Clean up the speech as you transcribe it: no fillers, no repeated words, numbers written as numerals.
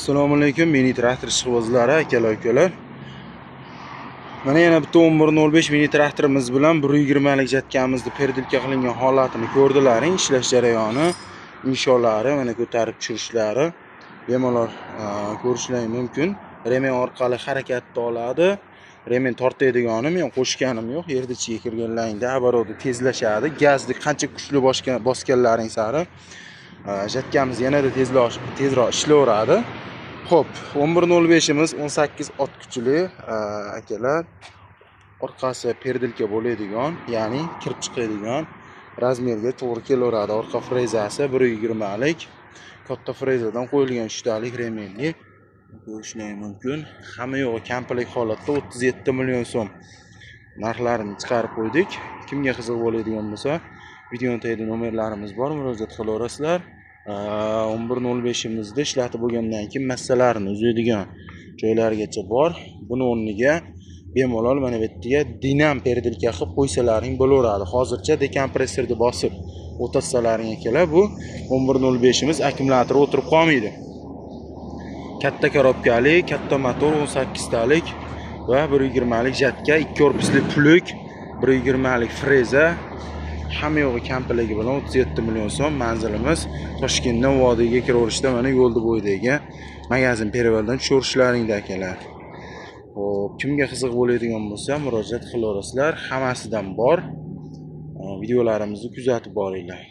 Assalomu alaykum mini traktor ishqibozlari, akalar, ukalar. Mana yana bitta 11.05 mini traktorimiz bilan 1.20 lik jatkamizni perdelka qilingan holatini ko'rdilaring. Ishlash jarayoni, insholari, mana ko'tarib tushirishlari bemalol ko'rishlaring mumkin. Remen orqali harakatni oladi. Remen tortadiganim men qo'shganim yo'q. Yerda ichiga kirganlaringda обороты tezlashadi. Gazni qancha kuchli bosganlaring sari jatkamiz yanada tezroq ishlayveradi. Xo'p, 11.05imiz 18 ot kuchli akalar. Orqasi perdelka bo'ladigan, ya'ni kirib chiqadigan razmerga to'g'ri kelaveradi. Orqa frezasi 1.20 lik katta frezadan qo'yilgan 3 talik remenli ko'rishlaring mumkin. Hamma yo'g'i komplekt holatda 37 million so'm narxlarini chiqarib qo'ydik. Kimga qiziq bo'ladigan bo'lsa, videoni tagida nomerlarimiz bor, murojaat qilaverasizlar. 11.05imizda ishlatib bo'lgandan keyin massalarini uzadigan joylarigacha bor. Buni o'rniga bemalol mana bu yerga dinam perdelka qilib qo'ysalaring bo'laveradi. Hozircha dekompressorni bosib o'tasalaring akalar, bu 11.05imiz akkumulyator o'tirib qolmaydi. Katta korobkali, katta motor, 18 talik va 1.20 lik jatka, 2 korpusli plug, 1.20 lik freza, hamma yo'g'i komplekti bilan 37 million so'm. Manzilimiz Toshkentdan vodiyga kiraverishda mana yo'lni bo'yidagi magazin Perivaldan tushaverishlaringda akalar. Xo'p, kimga qiziq bo'ladigan bo'lsa, murojaat qilaverasizlar. Hammasidan bor. Videolarimizni kuzatib boringlar.